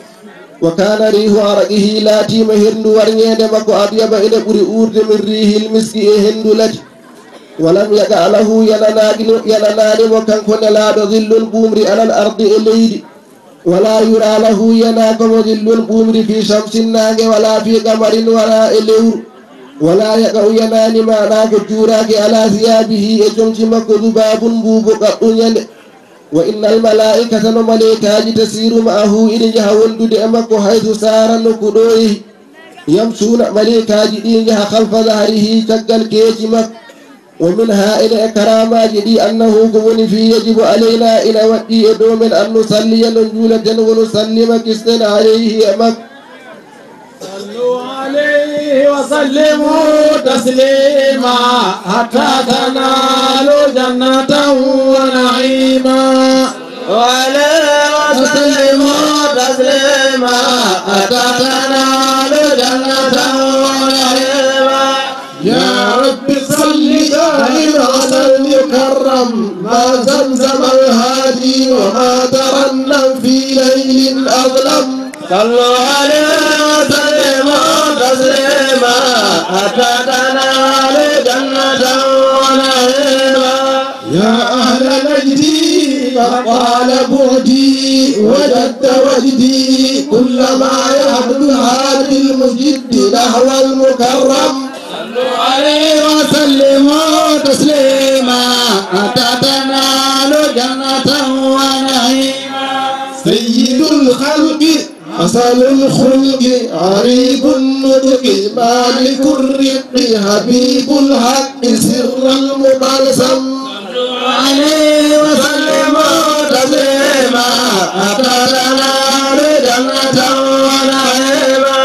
وكان ريح عرقه, laatiima henndu warñeende makko, أطيب, ina ɓuri uurde, من ريح المسك, e henndu lati. ولم يقع له, yananaaki, yananaani mo kanko Nelaaɗo, ظل, ɓuuɓri, على الأرض, e leydi. ولا يرى له, yiyanaaka mo, ظل, ɓuuɓri, في شمس, naange, ولا في قمر, wala e lewru. ولا يقع, yiyanaani, maanaa ko juuraaki, على ثيابه, e comci makko, ذباب, mbuubu, قط, ñande. وإن الملائكة, no maleykaaji, تسير معه, iɗi njaha wondude e makko, حيث سار, nokku ɗo yehi. يمشون, maleykaaji ɗi njaha, خلف ظهره, caggal keeci makko. ومنها, ene e karaamaaji ɗi, أنه, ko woni fii, يجب علينا, ina waɗɗii e dow men, أن نصلي, no njuulaten, ونسلم, kisnen, عليه, e makko. صلوا عليه وسلموا تسليما حتى تنالوا جنة ونعيما. عليه وسلموا تسليما حتى تنالوا جنة ونعيما. يا رب صل دائما على المكرم، ما زمزم الهادي وما ترنم في ليل أظلم. صلوا عليه وسلموا تسليما حتى تنالوا جنة ونعيما. يا أهل نجدي قد طال بعدي وجد وجدي، كلما يهب الهادي المجد نحو المكرم. صلوا عليه وسلموا تسليما حتى تنالوا جنة ونعيما. سيد الخلق أصل الخلق عريب النطق مالك الرق حبيب الحق سر المبلسم. صلوا عليه وسلموا تسليما حتى تنالوا جنة ونعيما.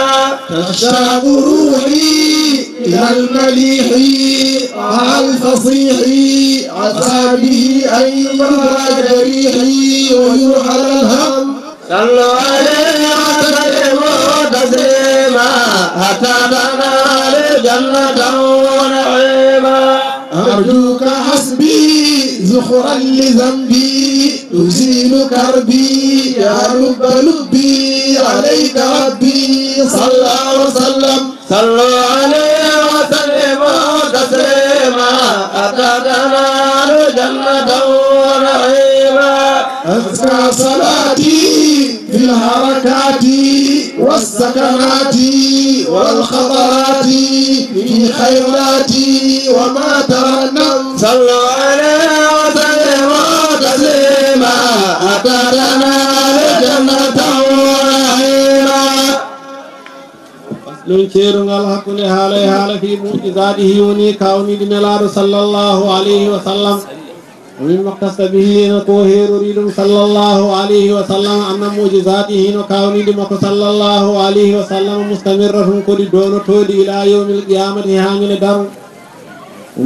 تشتاق روحي إلى المليح مع الفصيح، عسى به أن يبرى جريحي ويرحل الهم. صلوا عليه وسلموا تسليما حتى تنالوا جنة ونعيما. أرجوك حسبي ذخرا لذنبي تزيل كربي، يا لب لبي عليك ربي صلى وسلم. صلوا عليه وسلموا تسليما حتى تنالوا جنة ونعيما. أزكى صلاتي في الحركات والسكنات والخطرات في خيرات وما ترنم. صلوا عليه وسلموا تسليما حتى تنالوا جنة ونعيما. Ɗum ceerungal hakkunde haala e haala fii mu'jizaatihi woni kawniiɗi Nelaaɗo sallallahu alayhi wa sallam. O min maktasta bihi ena ko heerori ɗum sallallahu alayhi wa sallam, anna mu'jizaatihi no kawniiɗi makko sallallahu alayhi wa sallam mustamirratun ko ɗi doonotooɗi ila yawmil qiyamati haa ñande darngo.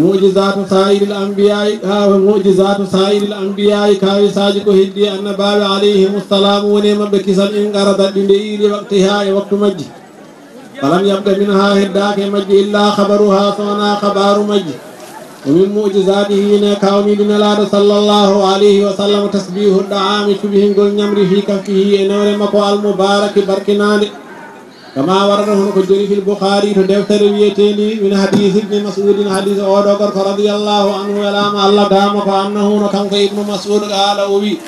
Mu'jizaatu saa'iril anbiyaa'i, ka mu'jizaatu saa'iril anbiyaa'i kawisaaji ko heddi annabaaɓe alayhimu salaamu woni e maɓɓe kisal inqaradat ɗi nde iili waqtiha e waktu majji. Falam yabqa minha heddaaka e majji illa khabaruha so wonaa khabaaru majji. Wa min mu'jizaatihi ne kawniiɗi Nelaaɗo sallallahu alayhi wa sallam tasbiihu da'aami cuɓihingol ñamri fii kaffihi e newre makko al mubaaraki barkinaande. Kama warada, hono ko joli, fil Bukhari, to deftere wiyeteende, min hadis Ibni Mas'udin, hadis oo ɗoo gorko, radiyallahu anhu, welaama Allah gaama ko, annahu, no kanko Ibnu Mas'ud, qaala, o wi,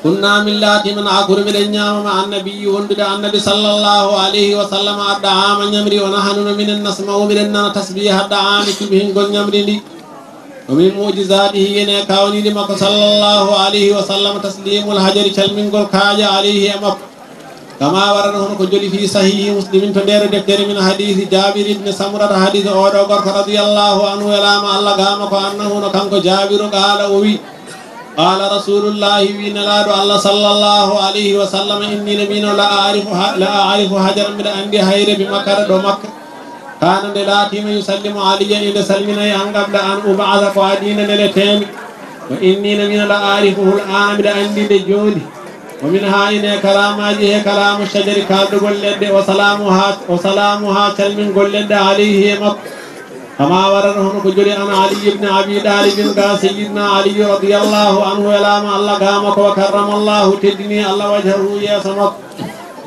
kunna, min laatiima, na'kulu, miɗen ñaama, ma'a annabiyyi, wondude annabi, sallallahu alayhi wa sallam, addaama, ñamri, wa nahnu, no minen, nasma'u, miɗen nana, tasbiha adda'aami, cubhingol ñamri ndi. Wa min mu'jizatihi, ene kawniiɗi makko, sallallahu alayhi wa sallam, taslimul hajari, calmingol kaaƴe, alayhi, e makko. Kama warada, hono ko joli, fi sahihi Muslimin, to nder deftere, min hadisi Jabir ibn Samurata, hadis oo ɗoo gorko, radiyallahu anhu, welaama Allah gaama ko, annahu, no kanko Jabiru, qaala, o wi, qaala Rasulullahi, wi Nelaaɗo Allah, sallallahu alayhi wa sallam, inni, no mino, la a'rifu ha-, la a'rifu hajaran, miɗa anndi hayre, bi Makkata, ɗo Makka. Kaana, nde laatiima, yusallimu Aliyyan, inde salmina e an, qabla an ub'atha, ko adii nde neleteemi. Wa inni, no mino, la a'rifuhu al-aana, miɗa anndi nde jooni. Wa min haa, ine karamaaji, he karamu shajari, kaaldugol leɗɗe, wa salaamuha, wa salaamuha, calmingol leɗɗe, alayhi, e makko. Kama warada, hono ko joli, an Ali ibn Abi Talib, ga Sayyidina Ali, radiyallahu anhu, welaama Allah gaama ko, wa karramallahu, teddini Allah, wajhahu, yeeso makko.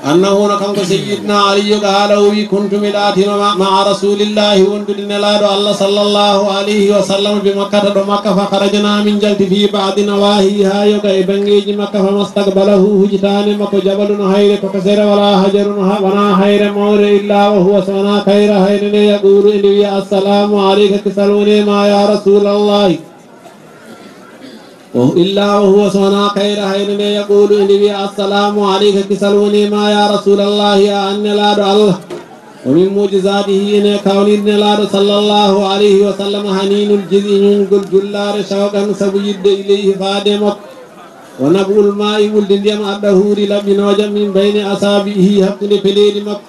Annahu, no kanko Sayyidina Aliyu, qaala, o wi, kuntu, mi laatiima, ma-, ma'a Rasulillahi, wondude Nelaaɗo Allah, sallallahu alayhi wa sallam, bi Makkata, ɗo Makka, fa kharajna, min njalti, fi ba'di nawahiha, yoga e banngeeji Makka, fa mastaqbalahu, hujitaani makko, jabalun, hayre, ko kasere, wala hajarun, ha-, wonaa hayre mawre, illa wa huwa, so wonaa kayre hayre nde, yaqulu, ende wiya, assalamu alayka, kisal wone ma, ya Rasulallahi. O, illa wa huwa, so wonaa kayre hayre nde, yaqulu, ende wiya, assalamu alayka, kisal woni ma, ya Rasulallahi, a an Nelaaɗo Allah. Wa min mu'jizatihi, ene kawniiɗi Nelaaɗo, sallallahu alayhi wa sallam, haninul jiz'i, ñuñgol jullaare, shawqan, sabu yiɗde, ilayhi, faade makko. Wa nab'ul ma'i, wulde ndiyam, ad-dahuri, laɓɓinoojam, min bayni asabi'ihi, hakkunde peleeli makko.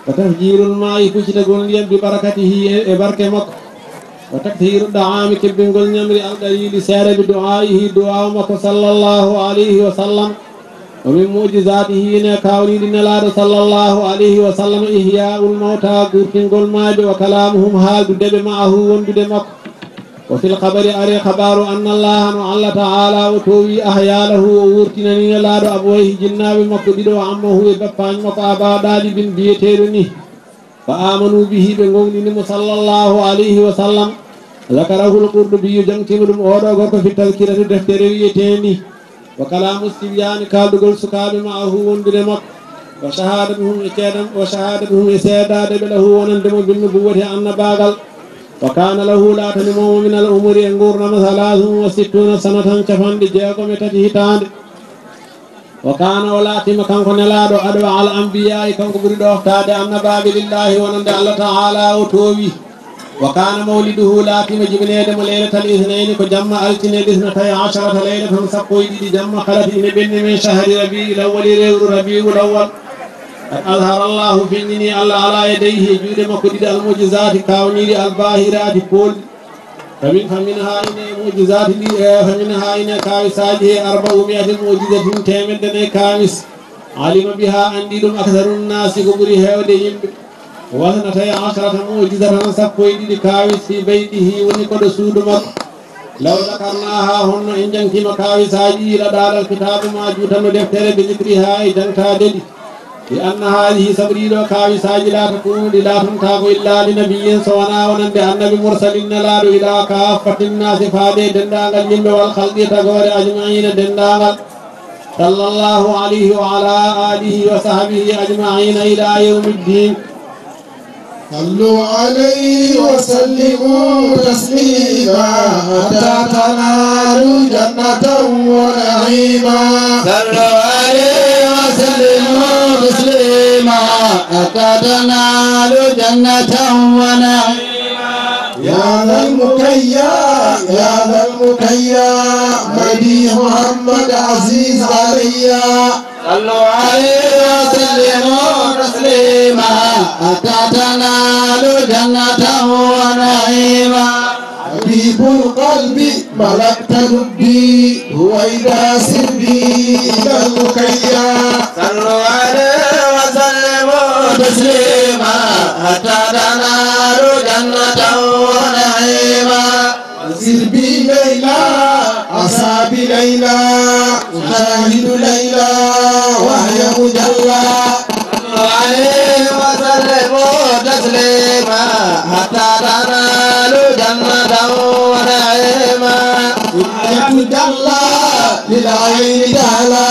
Wa tafjirul ma'i, kuccitagol ndiyam, bi barakatihi, e, e barke makko. Wa takthiru da'ami, kebbingol ñamri, al qalili, seeɗa, bi du'aihi, du'aaw makko, sallallahu alayhi wa sallam. Wa min mu'jizatihi, ene kawniiɗi Nelaaɗo, sallallahu alayhi wa sallam, ihya'ul mawta, guurtingol maayɓe, wa kalamuhum, haaldude ɓe, ma'ahu, wondude makko. Wa fil khabari, ari khabaaru, anna Allaha, no Allah Ta'ala o toowi, ahya lahu, o wuurtinani Nelaaɗo, abawayhi, jinnaaɓe makko ɗiɗo, wa ammahu, e bappaajo makko, Aba Dalibin, biyeteeɗo ni. Fa amanu bihi, ɓe ngooŋɗini mo, sallallahu alayhi wa sallam. Zakarahul Qurtubi, jaŋtiima ɗum oo ɗoo gorko, fi tazkirati, deftere wiyeteende. Wa kalamu sibyaani, kaaldugol sukaaɓe ma'ahu, wondude makko. Wa shahaadatuhum, e ceedam, wa shahaadatuhum, e seedaade ɓe, lahu, wonande mo, bin nubuwwati, e annabaagal. Wa kaana lahu, laatani mo, minal umuri, e nguurndam, salaasun wa sittuuna sanatan, capanɗe jeegom e tati hitaande. Wa kaana, o laatiima, kanko Nelaaɗo, adwa al anbiyaa'i, kanko ɓuri ɗooftaade annabaaɓe, lillaahi, wonande Allah Ta'ala o toowi. Wa kaana mawliduhu, laatiima jibineede mo, laylatal isnayni, ko jamma altine, lisnatay asharata laylatan, sappo e ɗiɗi jamma, khalati, ine ɓenni, min shahri rabi'il awwali, lewru rabi'ul awwal. Qad azhara Allahu, feññini Allah, ala yadayhi, e juuɗe makko ɗiɗi, al mu'jizaati, kaawniiɗi, al baahiraati, poolɗi. Fa min, fa min haa ine mu'jizaati ɗi, e, fa min haa ine kaawisaaji he, arba'u mi'ati mu'jizatin, teemedde nayi kaawis. Alima biha, anndi ɗum, aktharu nnaasi, ko ɓuri heewde yimɓe. Wa isnatay asharata mu'jizatan, sappo e ɗiɗi kaawis, fi baytihi, woni ko ɗo suudu makko. Law zakarnaha, honno en jaŋtiima kaawisaaji, la daalal kitaabu, ma juutanno deftere, bi zikriha, e jaŋtaade ɗi. Li anna haadihi, sabu ɗii ɗoo kaawisaaji, laa takunu, ɗi laatantaako, illa li nabiyyin, so wonaa wonande annabi, mursalin, nelaaɗo, ila kaaffati nnaasi, faade e denndaangal yimɓe, wal khalqi, e tagoore, ajma'iina, denndaangal. Sallallahu alayhi wa ala alihi wa sahbihi ajma'iina ila yawmi ddin. صلوا عليه وسلموا تسليما حتى تنالوا جنة ونعيما. صلوا عليه وسلموا تسليما حتى تنالوا جنة ونعيما. يا ذا المكيا، يا ذا المكيا، مديح محمد عزيز عليا. صلوا عليه وسلموا تسليما حتى تنالوا جنة ونعيما. حبيب القلب ملكت لبي رويدا سربي إلى المكيا. صلوا عليه وسلموا تسليما حتى تنالوا جنة ونعيما. سربي ليلى، أصحابي ليلى، أشاهد ليلى وهي مجلى. صلوا عليه جل للعين تعالى،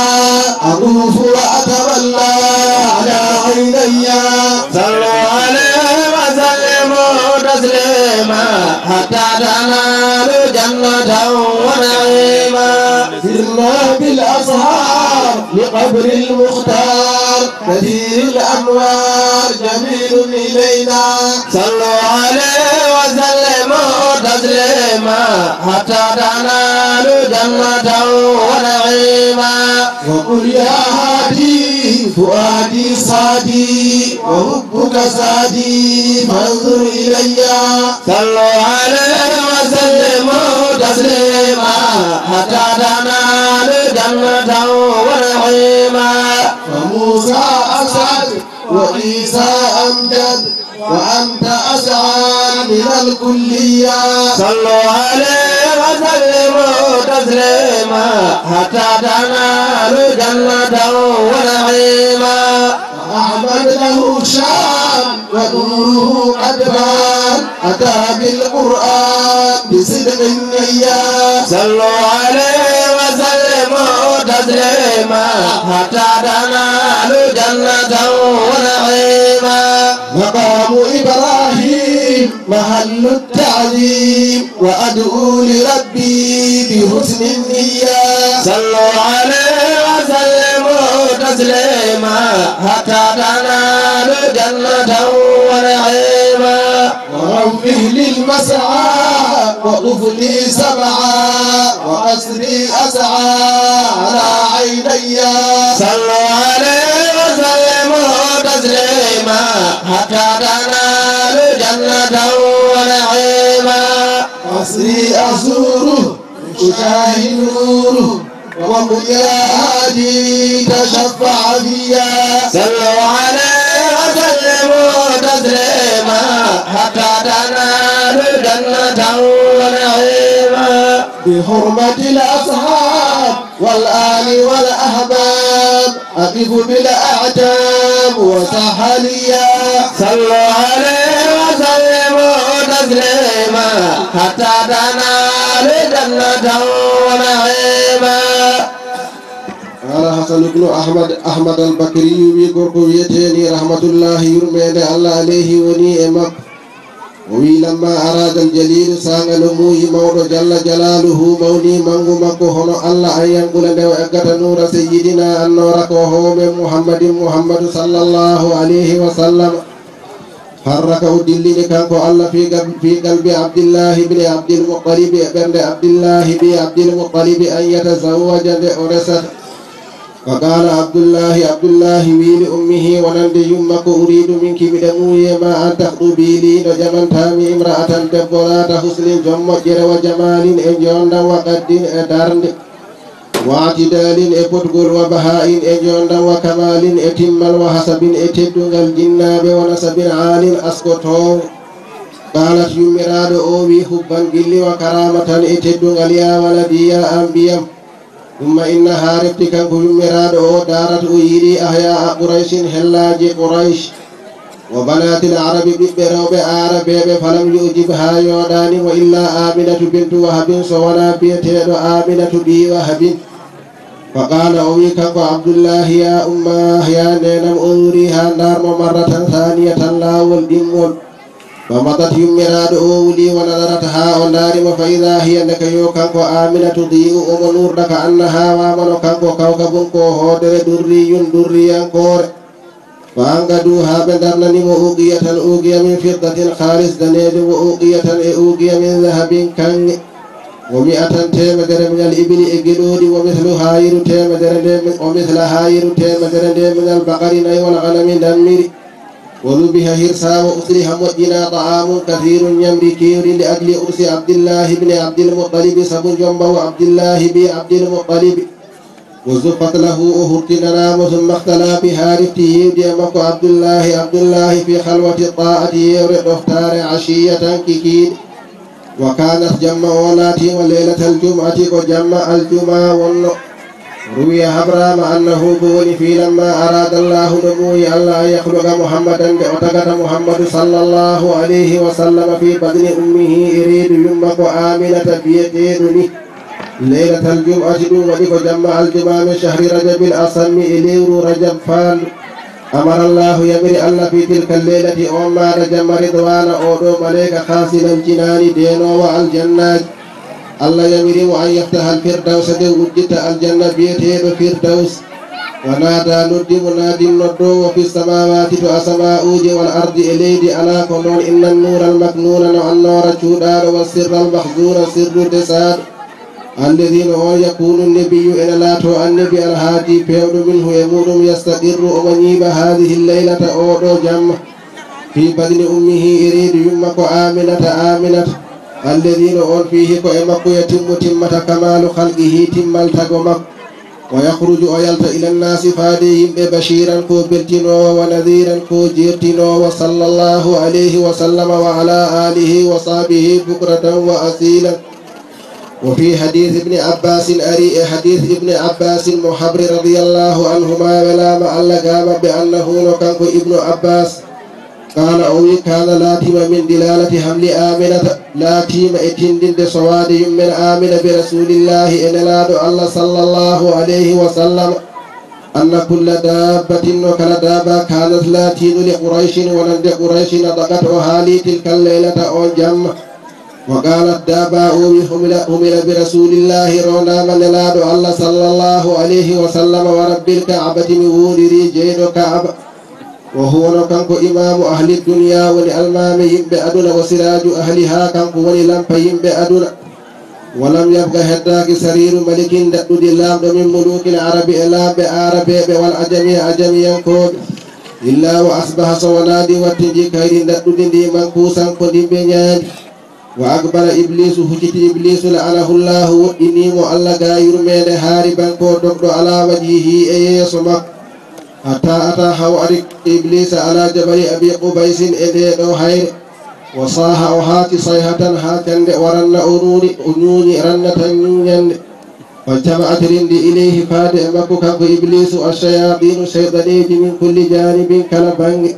أطوف وأتولى على عيني. صلوا عليه وسلموا تسليما، حتى تنالوا جنة ونعيما. سرنا بالأسحار لقبر المختار، كثير الأنوار جميل إلينا. صلوا عليه وسلموا تسليما، حتى تنالوا جنة ونعيما. وقل يا هادي فؤادي صادي، وحبك زادي فانظر إلي. صلوا عليه وسلموا تسليما، حتى تنالوا جنة ونعيما. فموسى أسعد وعيسى أمجد، وأنت أسعد من الكلية. صلوا عليه وسلموا تسليما، حتى تنالوا جنة ونعيما. فأحمد له شان ونوره قد بان، أتى بالقرآن بصدق النية. صلوا عليه وسلموا تسليما، حتى تنالوا جنة ونعيما. مقام إبراهيم محل التعظيم، وأدعو لربي بحسن النية. صلوا عليه وسلموا تسليما، حتى تنالوا جنة ونعيما. ورفه للمسعى وطفلي سبعا، وقصري أسعى على عيني. صلوا عليه وسلموا تسليما، حتى تنالوا جنة ونعيما. قصري أزوره أشاهد نوره، وقل يا هادي تشفع فيا. صلوا عليه وسلموا تسليما، حتى تنالوا جنة ونعيما. بحرمة الأصحاب والآل والأحباب، أقف بالأعتاب وسهليا. صلوا عليه وسلموا تسليما، حتى تنالوا جنة ونعيما. قال حسن بن أحمد، أحمد البكري wi gorko wiyeteeni rahmatullahi yurmeende Allah alayhi woni e makko. O wiyi, lamma araada al jaliilu, saanga no muuyi mawɗo jalla jalaaluhu, mawni manngu makko hono Allah an yanqula nde o eggata nuura sayyidina annoora ko howo men Muhammadin Muhammadu sallallahu alayhi wa sallam. Farraka, o dillini kanko Allah fii gal-, fii qalbi Abdillahi bni Abdil Muttalibi, e ɓernde Abdillahi ɓii Abdil Muttalibi, an yatazawwaja, nde o resata. Wa qaala Abdullahi, Abdullahi wiyi li ummihi, wonande yumma ko, uriidu minki, miɗa muuyi e ma, an takhtubii lii, no jamantaa mi imra'atan, debbo laata, husnin, jom moƴƴere, wa jamaalin, e njoonndam, wa qaddin, e darnde, wa i'tidaalin, e potgol, wa bahaa'in, e njoonndam, wa kamaalin, e timmal, wa hasabin, e teddungal jinnaaɓe, wa nasabin aalin, asko toowngo. Qaalat, yummiraaɗo o wiyi, hubban, gilli, wa karaamatan, e teddungal, yaa waladii, yaa an ɓiyam. Summa inna, haa refti kanko yummiraaɗo o, daarat, o yiilii, ahyaa Qurayshin, hellaaji Quraysh, wa banaatil Arabi, ɓiɓɓe rewɓe Aarabeeɓe, falam yu'jib, haa yooɗaani mo, illaa Aaminatu bintu Wahabin, so wonaa biyeteeɗo Aaminatu ɓii Wahabin. Fa qaala, o wiyi kanko Abdullahi, yaa ummaah, yaa neenam, unzurii, haa ndaar mo, marratan saaniyatan, laawol ɗimmol. Fa madat, yummiraaɗo o wuli, wa nadarat, haa o ndaari mo, fa idaa hiya, ndeke yo kanko Aaminatu, dii'u, omo nuurɗa, ka annahaa, wa wano kanko, kawkabun, ko hoodere, durriyyun, durriyankoore. Fa anqaduu, haa ɓe ndarnani mo, uqiyatan, uqiya, min fiddatin, kaalis daneejo, wa uqiyatan, e uqiya, min dahabin, kaŋŋe, wa mi'atan, teemedere, minal ibili, e gelooɗi, wa misluhaa, yeru teemedere nde, wa mislahaa, yeru teemedere nde, minal baqari, na'i, wal ganami, ndammiri. Wa dubiha, hirsaa, wa usriha, moƴƴinaa, ta'aamun kasiirun, ñamri keewri, li ajli ursi Abdillahi bni Abdil Muttalibi, sabu njombawu Abdillahi ɓii Abdil Muttalibi. Wa zuffat lahu, o hurtinanaa mo, summa ikhtalaa bihaa, refti yeewdi e makko Abdullahi, Abdullahi, fii khalwati taa'ati, yeewre ɗoftaare, ashiyyatan, kikiiɗe. Wa kaanat, jamma o laatiima, laylatal jum'ati, ko jamma aljumaa wonno. Ruwiya, habraama, annahu, ko woni fii, lamma araada Allahu, no muuyi Allah, an yakhluqa Muhammadan, nde o tagata Muhammadu sallallahu alayhi wa sallam, fii batni ummihi, e reedu yumma ko Aminata biyeteeɗo ni. Leylatal jum'ati, ɗum waɗi ko jamma aljuma, min shahri rajabil asammi, e lewru rajab faandu. Amara Allahu, yamiri Allah, fi tilka leylati, on maada jamma, ridwana, oo ɗoo maleyka, khasilan jinaani, deenoowo aljannaaji. Allah yamiri mo an yaftaha al firdawsa, nde o uddita aljanna biyeteeɗo Firdaws. Wa naada, noddi munaadin noddoowo, fi samaawaati, to asama'uuji, wal ardi, e leydi, alaa ko noon, inna nuura al maknuuna, no annoora cuuɗaaɗo, wa sirra al mahzuuna, sirru desaaɗo. Alladhi, no on, yakunu nabiyyu, ene laato annabi, alhaadi, peewɗo, minhu, e muɗum, yastaqirru, omo ñiiɓa, haadihi laylata, oo ɗoo jamma, fi badni ummihi, e reedu yumma ko Aminata, Aminata. Alladhi, no on, fihi, ko e makko, yatimmu, timmata, kamalu khalqihi, timmal tago makko. Wa yakhruju, o yalta, ila nnaasi, faade yimɓe, bashiran, ko beltinoowo, wa nadhiran, ko jeertinoowo, sallallahu alayhi wa sallam, wa ala alihi wa sahbihi, bukratan wa asilan. Wa fi hadith Ibni Abbasin, ari e hadith Ibni Abbasin mo habri, radiyallahu anhuma, welaama Allah ga maɓɓe, annahu, no kanko Ibnu Abbas, qaala, o wi, kaana, laatiima, min dilalati hamli Aminata, laatiima e tindinde sowaade yummen Amina bi Rasulillahi, e Nelaaɗo Allah, sallallahu alayhi wa sallam, anna kulla dabbatin, no kala daaba, kaanat, laatiino, li Qurayshin, wonande Qurayshi, nadaqat, o haali, tilka laylata, on jamma. Wa qaalat, daaba o wi, humila, humila bi Rasulillahi, rondaama Nelaaɗo Allah, sallallahu alayhi wa sallam, wa rabbil Ka'bati, mi woondirii jeyɗo Ka'ba. Wa huwa, no kanko, imaamu ahli dunya, woni almaami yimɓe aduna, wa siraaju ahliha, kanko woni lampa yimɓe aduna. Wa lam yabqa, heddaaki, sariiru malikin, daɗɗudi laamɗo, min muluukil arabi, e laamɓe aarabeeɓe, wal ajami, e ajamiyankooɓe, illa wa asbaha, so wonaa ndi wattindii, kayri daɗɗudi ndi, mankuusan, ko ndi ɓe ñaandi. Wa aqbala Ibliisu, hucciti Ibliisu, la'anahu Llaahu, woɗɗinii mo Allah ga yurmeende, haariban, ko dogɗo, alaa wajhihi, e yeeso makko. Hattaa ataa, haa o ari, Ibliisa, alaa jabali Abi Qubaysin, e ndee ɗoo hayre. Wa saaha, o haati, sayhatan, haa cannde, wa ranna, o nuuni, o ñuuñi, rannatan, ñuuñannde. Fajtama'at, rinndi, ilayhi, faade e makko, kanko Ibliisu, ash-shayaatiinu, seyɗaneeji, min kulli jaanibin, kala bannge.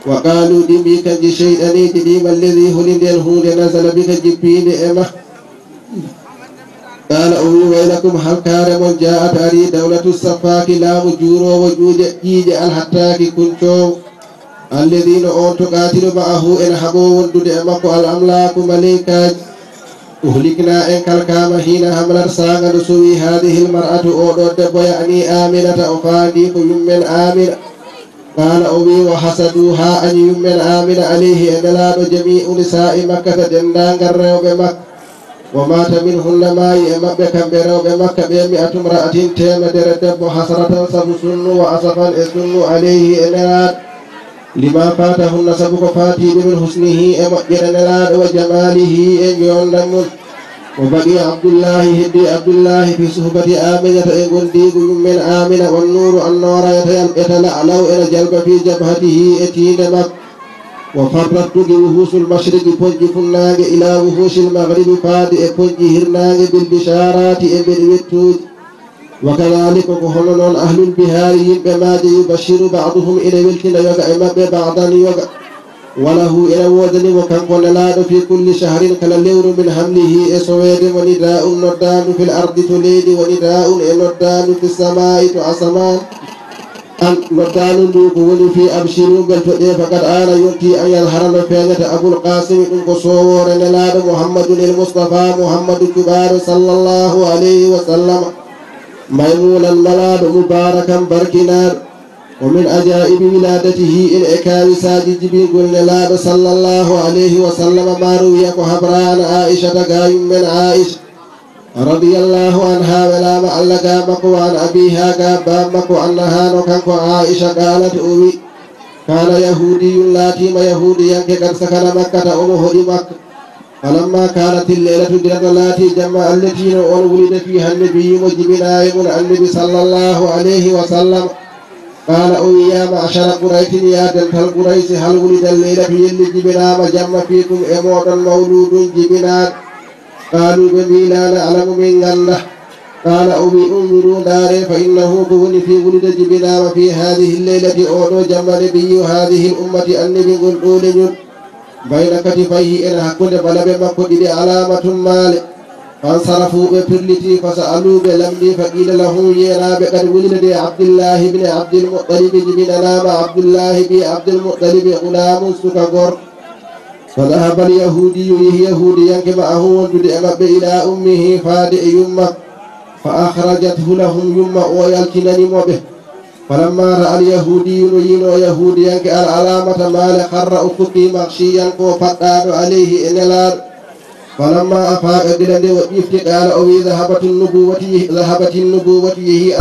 Wa qaalu, ɗi mbii, kanji seyɗaneeji ɗi, ma lladhi, holi nden huunde, nazala bika, jippiinde e ma. Qaala, o wi, waylakum, halkaare mon, jaa'at, ari, dawlatu saffaaki, laamu juuroowo ƴuuƴe, ƴiiƴe, alhattaaki, kuncoowo. Alladhi, no on, tuqaatilu ma'ahu, ena haɓoo wondude e makko, al amlaaku, maleykaaji. Uhlikna, en kalkaama, hiina hamlat, saanga ndu sowi, haadihil mar'atu, oo ɗoo debbo, ya'ni Aminata, o faandii ko yummen Amina. Qaala, o wi, wa hasaduha, añi yummen Amina, alayhi, e Nelaaɗo, jamii'u nisaa'i Makkata, denndaangal rewɓe Makka. Wa maata minhunna, maayi e maɓɓe kamɓe rewɓe Makka ɓe, mi'atu mra'atin, teemedere debbo, hasratan, sabu sunnu, wa asafan, e sunnu, alayhi, e Nelaaɗo, lima faatahunna, sabu ko faatiiɓe, min husnihi, e moƴƴere Nelaaɗo, wa jamaalihi, e njoondan mum. Wa baqiya Abdullahi, heddi Abdullahi, fi suhbati Aminata, e ngondiigu yummen Amina, wan nuuru, annoora, yata-, yatala'la'u, ena jalba, fi jabhatihi, e tiinde makko. Wa farrat, tugi, wuhuusul mashriqi, poñƴi funnaange, ila wuhuusil maghribi, faade e poñƴi hirnaange, bil bishaaraati, e mbeɗe wettuuji. Wa kadhalika, ko hono noon, ahlul bihaari, yimɓe maaje, yubashiru ba'duhum, ina weltina yoga e maɓɓe, ba'dan, yoga. Wa lahu, ina woodani mo, kanko Nelaaɗo, fi kulli shahrin, kala lewru, min hamlihi, e soweede mo, nidaa'un, noddaandu, fil ardi, to leydi, wa nidaa'un, e noddaandu, fis samaa'i, to asamaan. An, noddaandu ndu ko woni fii, abshiru, mbeltoɗee, faqad aana, yontii, an yadhara, no feeñata, Abul Qaasimi, ɗum ko soowoore Nelaaɗo, Muhammadun il Mustafa, Muhammadu cuɓaaɗo, sallallahu alayhi wa sallam, maymuunan, malaaɗo, mubaarakan, barkinaaɗo. Wa min ajaa'ibi wilaadatihi, ina e kaawisaaji jibingol Nelaaɗo, sallallahu alayhi wa sallam, maa ruwiya, ko habraama Aa'ishata, ga yummen Aa'isha, radiyallahu anha, welaama Allah ga makko, wa an abiha, ga baaba makko, annaha, no kanko Aa'isha, qaalat, o wi, kaana yahuudiyyun, laatiima yahuudiyanke, qad sakana Makkata, omo hoɗi Makka. Falamma kaanatil laylatu, nde no laati jamma, allati no on, wulida fiiha nabiyyu, mo jibinaa e mum Annabi, sallallahu alayhi wa sallam, qaala, o wi, yaa ma'shara Qurayshin, yaa dental Qurayshi, hal wulida laylatu, yelli jibinaama jamma, fiikum, e mooɗon, mawluudun, jibinaaɗo? Qaaluu, ɓe mbii, laa na'lamu, min nganndaa. Qaala, o wi, unzuruu, ndaaree, fa innahu, ko woni fii, wulida, jibinaama, fii haadihi laylati, oo ɗoo jamma, nabiyyu haadihi ummati, annabi ngol ɗoo leñol, bayna katifayhi, ena hakkunde balabe makko ɗiɗi, alaamatun, maale. Fansarafu, ɓe pirliti, fa sa'alu, ɓe lamndi, fa qiila lahum, yeenaaɓe, qad wulida de Abdillahi ibn Abdil Muttalib, jibinanaama Abdullahi ɓii Abdul Muttalib, gulaamun, suka gor. Fa dahaba al yahuudiyu, yehi yahuudiyanke, ma'ahu, wondude e maɓɓe, ila ummihi, faade e yumma. Fa akhrajathu lahum, yumma o yaltinani mo ɓe. Falamma ra'a al yahuudiyu, no yiino yahuudiyanke, al alaamata, maale, kharra, o fukkii, maghshiyan, ko paɗɗaaɗo, alayhi, e nelaaɗo. Falamma afaaqa, gila nde o ƴifti, qaala, o wi, dhahabat an nubuwwatu, yehi, dhahabat an nubuwwatu, yehi.